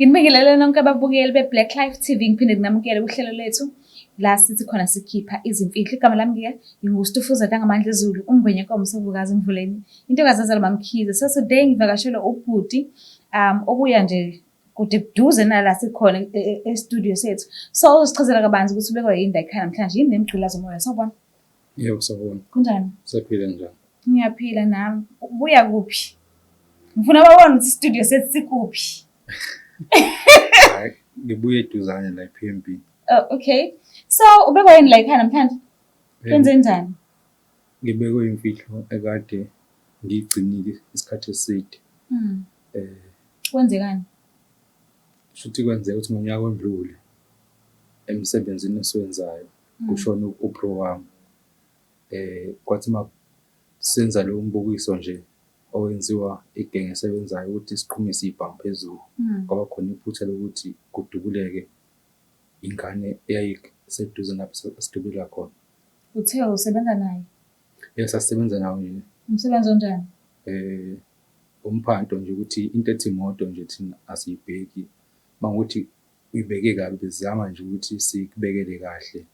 Nginibingelele nonke ababukeli be-Black Life TV, ngiphinde nginamukele kuhlelo lethu la sithi khona sikhipha izimfihlo. Igama lami-ke nginguStufuza Ntangamandla Zulu, uNgwenya Nkomo Sovukazi Mvuleni, intokazi azalwa MaMkhize. So today ngivakashelwe ubhuti obuya nje kude kuduze nala sikhona e-studio sethu. So uzosichazela kabanzi ukuthi ubekwa yini la ekhaya namhlanje, yini nemgqilazo moya. Sawubona. Yebo, sawubona. Kunjani? Siyaphila, njani? Ngiyaphila nami. Ubuya kuphi? Ngifuna babone ukuthi studio sethu sikuphi. Hayi, ngibuye eduzane la e-PMB. Oh, okay. So ubekwa yini la ekhaya namhlanje? Kwenze njani? Ngibekwe imfihlo ekade ngiyigcinile isikhathi eside. Kwenzekani? Shuthi kwenzeka ukuthi ngonyaka ondlule emsebenzini esiwenzayo kushona ubro wami. Kwathi uma senza lowo mbukiso nje owenziwa igenge esebenzayo ukuthi siqhumise iy'bhamu phezulu, kwaba khona iphutha lokuthi kudubuleke ingane eyayiseduze lapho esidubula khona. Uthe usebenza naye? Yebo, sasisebenza nawo nje. Umsebenzi onjani? Umphanto nje, ukuthi into ethi imoto nje thina asiyibheki. Uma kuwukuthi uyibeke kabi, besizama nje ukuthi sikubekele kahle.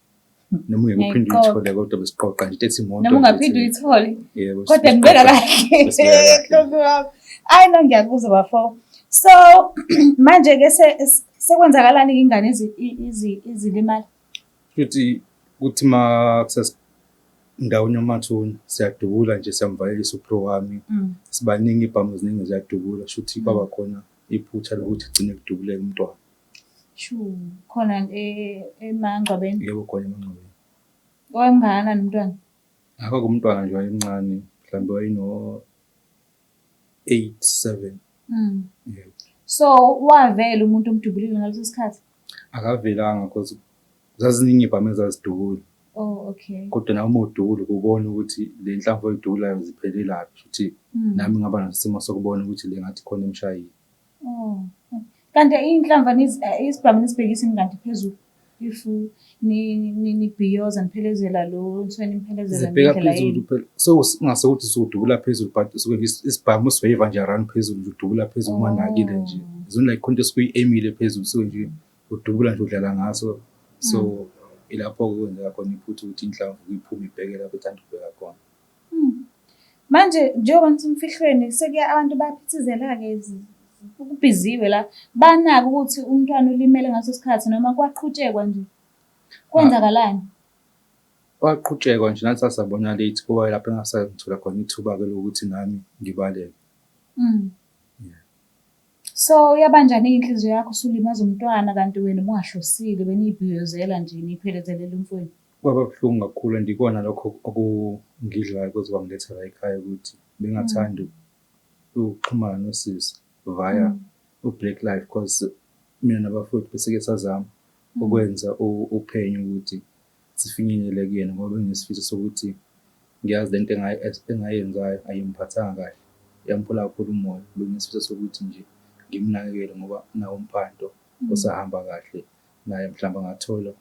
Noma ungeke uphinde Niyayiqoqa. uyithole, kodwa besiqoqa nje into ethi imoto Noma nje ungaphinde thina. uyithole. Yebo, Kodwa ngibeka besiqoqa, kahle. besibeka kahle. Hayi no, ngiyakuzwa bafo. So manje ke sekwenzakalani ingane izilimala? Futhi kuthi ma kusesendaweni yamathuna siyadubula nje, siyamvalelisa ubro wami. Sibaningi, iy'bhamu ziningi, ziyadubula. Shuthi kwaba khona iphutha lokuthi kugcine kudubuleke umntwana. Shu, khona emangcwabeni. Yebo, khona emangcwabeni. Wayemngakanani umntwana? Akho umntwana nje, wayemncane, mhlawumbe wayeno 8, 7. Yebo. So wavela umuntu omdubulile ngaleso sikhathi? Akavelanga because zaziningi iy'bhamu ezazidubula. Oh, okay. Kodwa nawe uma udubula ubona ukuthi le nhlamvu oyidubulayo ziphelelaphi. Shuthi nami ngaba nesimo sokubona ukuthi le ngathi khona emshayile. Oh. Kanti inhlamvu isibhamu nisibhekise kanti phezulu if nibhiyoza niphelezela lo nisuke nimphelezela Zibheka ngendlela phezulu yenu. phela. So ungase ukuthi usudubula phezulu, but usuke nje isibhamu usiweva nje around phezulu nje, udubula phezulu unganakile nje. It's not like khona into esuke uyi-aim-ile phezulu, usuke nje udubula nje, udlala ngaso. So ilapho-ke kwenzeka khona iphutha ukuthi inhlamvu iphume ibheke lapho ethanda ukubheka khona. Manje njengoba nisemfihlweni, sekuya abantu bayaphithizela-ke, kubhiziwe la. Banaka ukuthi umntwana ulimele ngaso sikhathi noma kwaqhutshekwa nje? Kwenzakalani? Kwaqhutshekwa nje, nathi sasabona late, kuba lapho engasangithola khona ithuba-ke lokuthi nami ngibaleke. Yeah. So yabanjani inhliziyo yakho usulimaza umntwana kanti wena ubungahlosile, beniyibhiyozela nje niyiphelezelela umfowenu? Kwaba buhlungu kakhulu and ikona lokho okungidlayo kuze kwangiletha la ekhaya, ukuthi bengathandi ukuxhumana nosisi via u-Black Life, cause mina nabafowethu besike sazama ukwenza uphenyo ukuthi sifinyelele kuyena, ngoba benginesifiso sokuthi ngiyazi lento engayenzayo ayimphathanga kahle, yamphula kakhulu umoya. Benginesifiso sokuthi nje ngimnakekele ngoba nawo umphanto osahamba kahle naye, mhlawumbe angathola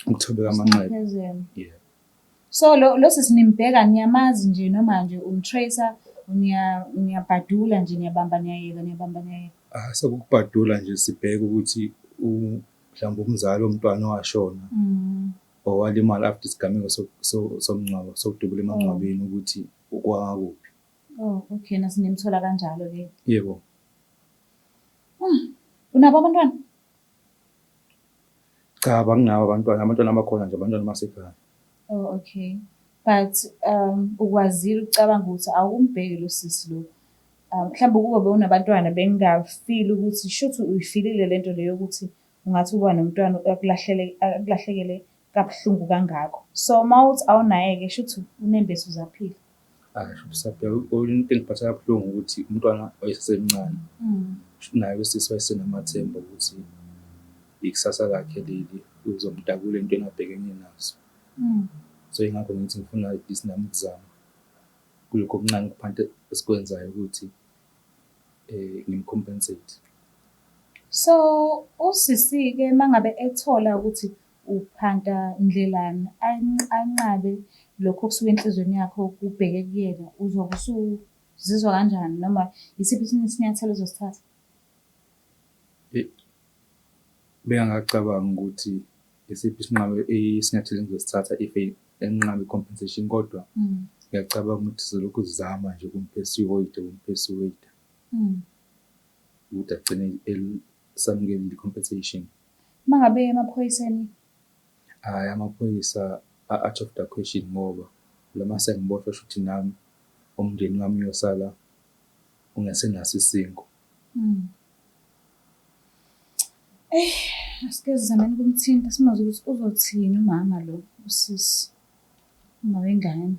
ukuthobeka amanxeba. Usinxephezelo. Yeah. So lo sisi nimbheka, niyamazi nje noma nje umtracer, niyabhadula nje, niyabamba niyayeka, niyabamba niyayeka? Ah, sekukubhadula nje, sibheke ukuthi mhlawumbe umzali womntwana owashona owalimala after isigameko somngcwabo sokudubula emangcwabeni ukuthi ukwakuphi. Oh, okay, nasinimthola kanjalo ke. Yebo. Unabo abantwana? Cha, banginabo abantwana, abantwana abakhona nje abantwana basekhaya. Oh, okay. But ukwazile ukucabanga ukuthi awumbheki lo sisi lo. Mhlawumbe ukuba bewunabantwana bengingafili ukuthi shuthi uyifilile lento leyo ukuthi ungathi uba nomntwana akulahlele akulahlekele kabuhlungu kangako. So mawuthi awunaye-ke, shuthi unembeza uzaphila. Ah, shuthi into engiphatha kabuhlungu ukuthi umntwana wayesesemncane. Naye usisi wayesenamathemba ukuthi ikusasa lakhe leli, uzomtakula entweni abhekene nazo. So yingakho ngithi ngifuna at least nami ukuzama kulokhu okuncane ukuphanta esikwenzayo ukuthi ngim-compensate. So usisi-ke mangabe ethola ukuthi uphanta ndlelani, anqabe lokho okusuka enhliziyweni yakho kubheke kuyena, uzobe usuzizwa kanjani noma isiphi isinyathelo ozosithatha? Bengingacabangi ukuthi isiphi isinqabo isinyathelo engizosithatha if enqaba i-compensation, kodwa ngiyacabanga ukuthi sizolokhu sizama nje ukum-persuade-a, ukum-persuade-a ukuthi agcine esamukelile i-compensation. Uma ngabe eya emaphoyiseni? Hhayi, amaphoyisa a-out of the question ngoba noma sengiboshwa shuthi nami umndeni wami uyosala ungasenaso isinkwa. Eyi, asike sizameni ukumthinta simuzwe ukuthi uzothini umama lo, usisi, uma wengane.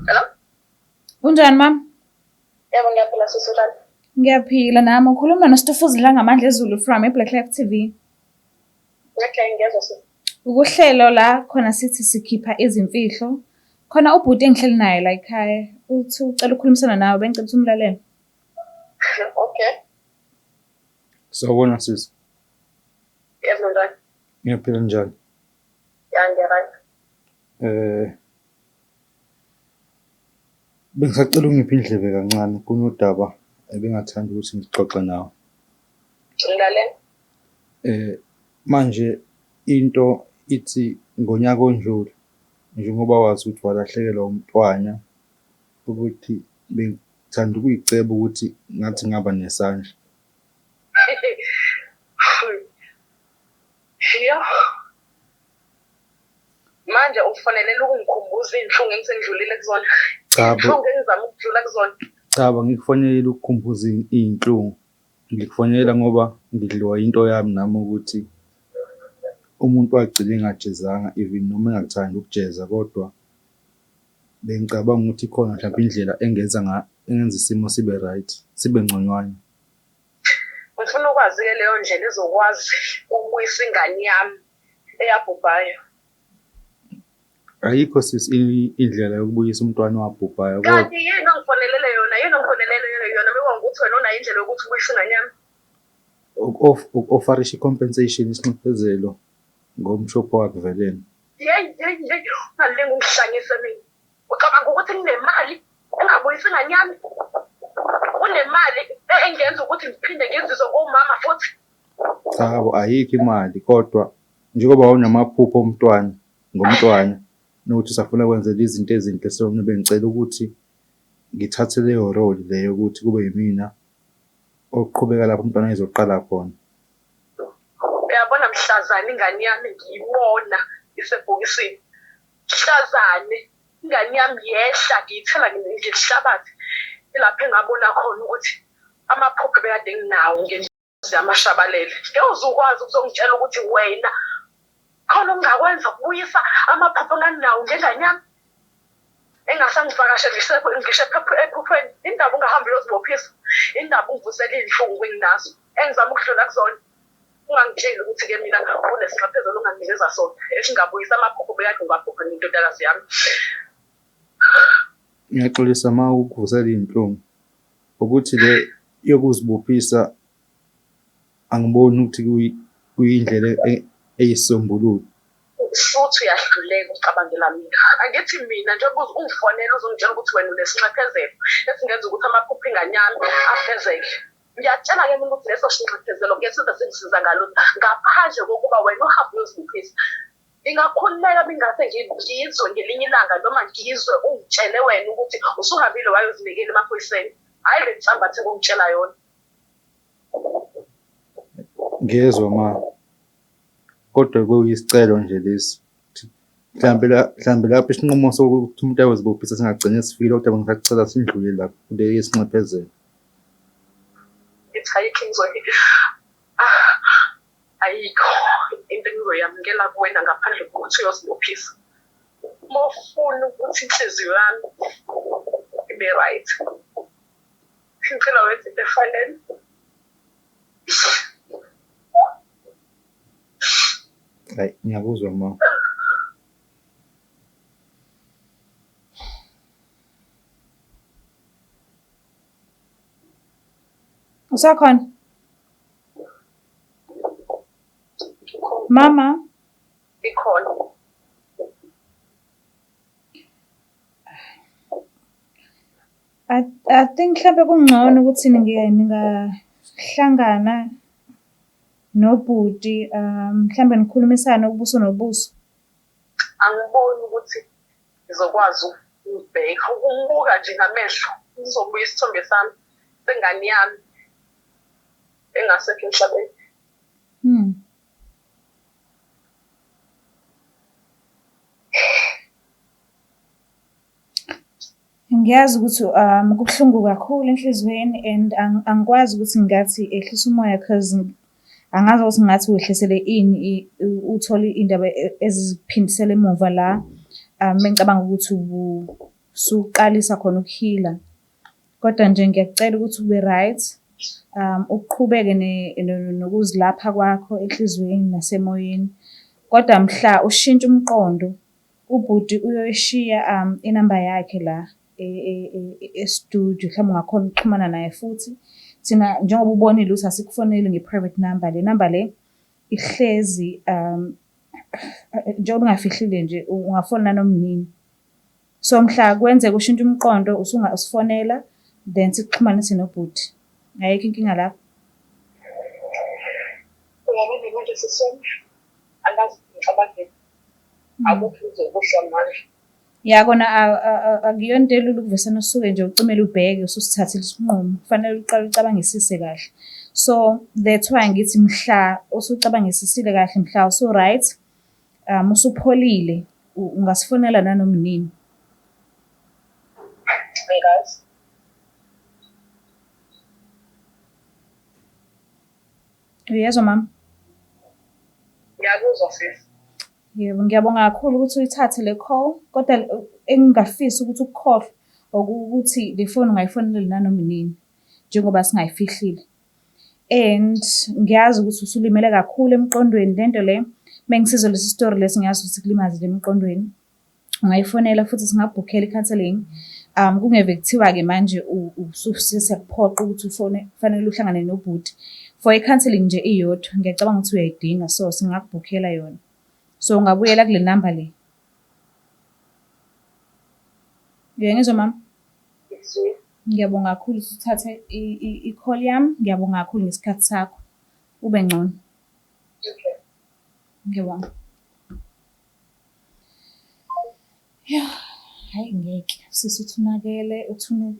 Hello? Unjani mama? Yebo ngiyaphila sisi unjani? Ngiyaphila nami ukhuluma noStufuzi Dlangamandla Zulu from eBlack Life TV. Okay, ngiyezwa sisi. Ukuhlelo la khona sithi sikhipha izimfihlo. Khona ubhuti engihleli naye la ekhaya uthi ucela ukukhulumisana nawe bengicela ukuthi umlalele. Okay. Sawubona sisi. Yebo njani? Ngiyaphila njani? Ya ngiya-right. Eh bengisacela ungiphe indlebe kancane kunodaba ebengathanda ukuthi ngixoxe nawe. Ngilalela. Eh manje into ithi ngonyaka ondlule njengoba wazi ukuthi walahlekelwa umntwana ukuthi bengithanda ukuyiceba ukuthi ngathi ngaba nesandla. Yo. Manje ufanelele ukungikhumbuza iy'nhlungu engisengidlulile kuzona. Cha bo. Iy'nhlungu engizama ukudlula kuzona. Cha bo, ngikufonelile ukukhumbuza iy'nhlungu. Ngikufonela ngoba ngidliwa into yami nami ukuthi umuntu wagcina engajezanga even noma engakuthandi ukujeza kodwa bengicabanga ukuthi ikhona mhlawumbe indlela engenza engenza isimo sibe right, sibe ngconywana. Ngifuna ukwazi-ke leyo ndlela ezokwazi ukubuyisa ingane yami eyabhubhayo. Ayikho sisi indlela yokubuyisa umntwana owabhubhayo kodwa. Kanti yini ongifonelele yona? Yini ongifonelele yona mekwawukuthi wena unayo indlela yokuthi ubuyise ingane yami? Uku-ofarisha i-compensation isinxephezelo ngomshophi wakuveleni. Yeyi yeyi yeyi ungalinge ungihlanyise mina. Ucabanga ukuthi nginemali engabuyisa ingane yami? Unemali engenza ukuthi ngiphinde ngizizwe ngomama futhi? Cha bo, ayikho imali kodwa njengoba wawunamaphupho omntwana ngomntwana nokuthi usafuna kwenzela izinto ezinhle so mina bengicela ukuthi ngithathe leyo role leyo ukuthi kube yimina oqhubeka lapho umntwana ezoqala khona. Uyabona mhlazane ingane yami ngiyibona isebhokisini. Mhlazane ingane yami yehla ngiyithela ngesihlabathi ilapho engabona khona ukuthi amaphupho ebekade nginawo ngenhliziyo amashabalele. Ngeke uze ukwazi ukuzongitshela ukuthi wena khona okungakwenza ukubuyisa amaphupho enganginawo ngengane yami engasangivakasheli ngisho ephuphweni. Indaba ungahambi uyozibophisa, indaba ungivusela iy'nhlungu enginazo engizama ukudlula kuzona. Ungangitsheli ukuthi-ke mina kunesinxephezelo onganginikeza sona esingabuyisa amaphupho bekade ngiwaphupha nendodakazi yami. Ngiyaxolisa ma ukuvusela iy'nhlungu. Ukuthi le yokuzibophisa angiboni ukuthi kuyindlela eyisisombululo. Futhi uyahluleka ukucabangela mina. Angithi mina njengoba ungifonela uzongitshela ukuthi wena unesinxephezelo esingenza ukuthi amaphupho engane yami afezeke. Ngiyakutshela-ke mina ukuthi leso sinxephezelo ngeke size singisiza ngalutho ngaphandle kokuba wena uhambe uyozibophisa. Ngingakhululeka bengingase ngizwe ngelinye ilanga noma ngizwe ungitshele wena ukuthi usuhambile wayozinikela emaphoyiseni. Hhayi le nsambatheka ongitshela yona. Ngiyezwa ma, kodwa kuyisicelo nje lesi. Mhlampe la mhlampe lapho isinqumo sokuthi umuntu ayozibophisa singagcine sifikile kodwa bengisacela sindlule lapho kule yesinxephezelo. Ngithi ayikho engizoyi ayikho into engizoyamukela kuwena ngaphandle kokuthi uyozibophisa. Uma ufuna ukuthi inhliziyo yami ibe right, ngicela wenze into efanele. Hayi, ngiyakuzwa ma. Usakhona? Mama? Ikhona. I think mhlampe kungcono ukuthi ningahlangana nobhuti mhlampe nikhulumisane ubuso nobuso. Angiboni ukuthi ngizokwazi ukubheka, ukumbuka nje ngamehlo kuzobuya isithombe sami sengane yami engasekho emhlabeni. Ngiyazi ukuthi kubuhlungu kakhulu enhliziyweni and angikwazi ukuthi ngingathi ehlisa umoya cause angazi ukuthi ngingathi wehlisele ini uthole iy'ndaba eziziphindisela emuva la mengicabanga ukuthi ubusuqalisa khona ukuhila. Kodwa nje ngiyakucela ukuthi ube right, uqhubeke nokuzilapha kwakho enhliziyweni nasemoyeni. Kodwa mhla ushintsha umqondo, ubhuti uyoyishiya inamba yakhe la e-studio, mhlawumbe ungakhona ukuxhumana naye futhi. Thina njengoba ubonile ukuthi asikufoneli nge-private number, le namba le ihlezi njengoba ungafihlile nje ungafona nanoma inini. So mhla kwenzeka ushintsha umqondo ususifonela then sikuxhumanise nobhuti. Ayikho inkinga lapho. Uyabona manje sisi wami, angazi ngicabangeni. Akukho engizokusho manje. Ya kona akuyona into elula ukuvesane usuke nje ucimele ubheke ususithathile isinqumo. Kufanele uqale ucabangisise kahle. So that's why ngithi mhla usucabangisisile kahle, mhla usu-right, usupholile ungasifonela nanoma inini. Angazi. Uyezwa mama? Ngiyakuzwa sisi. Yebo, ngiyabonga kakhulu ukuthi uyithathe le call, kodwa engingafisi ukuthi ukukhohlwe ukuthi le foni ungayifonela nanoma inini njengoba singayifihlile. And ngiyazi ukuthi usulimele kakhulu emqondweni le nto le, mengisizwa lesi story lesi ngiyazi ukuthi sikulimazile emqondweni. Ungayifonela futhi singabhukhela i-counselling. Kungeve kuthiwa-ke manje siyakuphoqa ukuthi ufone, kufanele uhlangane nobhuti. For i-counselling nje iyodwa ngiyacabanga ukuthi uyayidinga so singakubhukhela yona. So ungabuyela kule namba le. Uyangizwa mama? Ngiyabonga kakhulu ukuthi uthathe i-call yami. Ngiyabonga kakhulu ngesikhathi sakho. Ube ngcono. Ngiyabonga. Yoh, hhayi ngeke. Usisi uthunakele,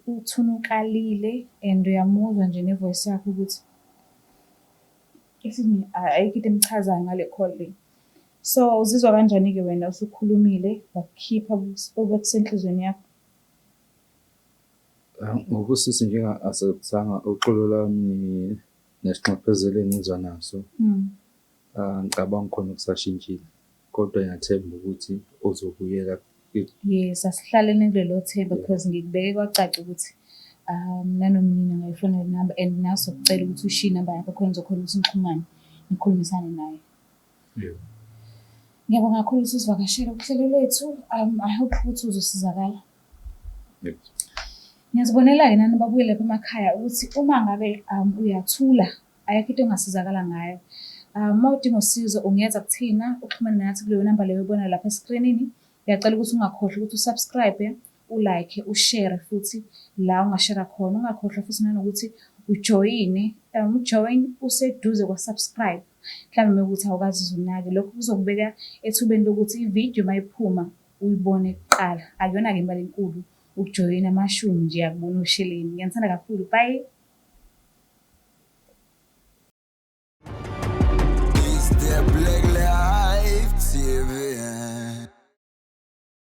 uthunukalile and uyamuzwa nje ne-voice yakhe ukuthi ayikho into emchazayo ngale call le. So uzizwa kanjani-ke wena usukhulumile wakukhipha obekusenhlizweni yakho? Ngoba usisi nje enga-accept-anga uxolo lwami nesinxephezelo engizwa naso, angicabangi khona okusashintshile kodwa ngiyathemba ukuthi uzobuyela. Yes, asihlaleni kulelo themba because ngikubeke kwacaca ukuthi nanoma inini angayifonela inamba and nawe sokucela ukuthi ushiye inamba yakho khona nizokhona ukuthi nixhumane, nikhulumisane naye. Yebo. Ngiyabonga kakhulu ukuthi usivakashele kuhlelo lwethu. I hope ukuthi uzosizakala. Yebo. Ngiyazibonela-ke nani babuyele lapha emakhaya ukuthi uma ngabe uyathula ayikho into ongasizakala ngayo. Uma udinga usizo ungeza kuthina uxhumane nathi kuleyo namba leyo oyibona lapha eskrinini. Ngiyacela ukuthi ungakhohlwa ukuthi u-subscribe, u-like, u-share futhi la ungashera khona. Ungakhohlwa futhi nanokuthi ujoyine, ujoin useduze kwa-subscribe. Mhlawumbe mekuwukuthi awukaze uze unake, lokho kuzokubeka ethubeni lokuthi ividiyo uma iphuma uyibone kuqala. Akuyona-ke imali enkulu ukujoyina amashumi nje akubona usheleni. Ngiyanithanda kakhulu, bye.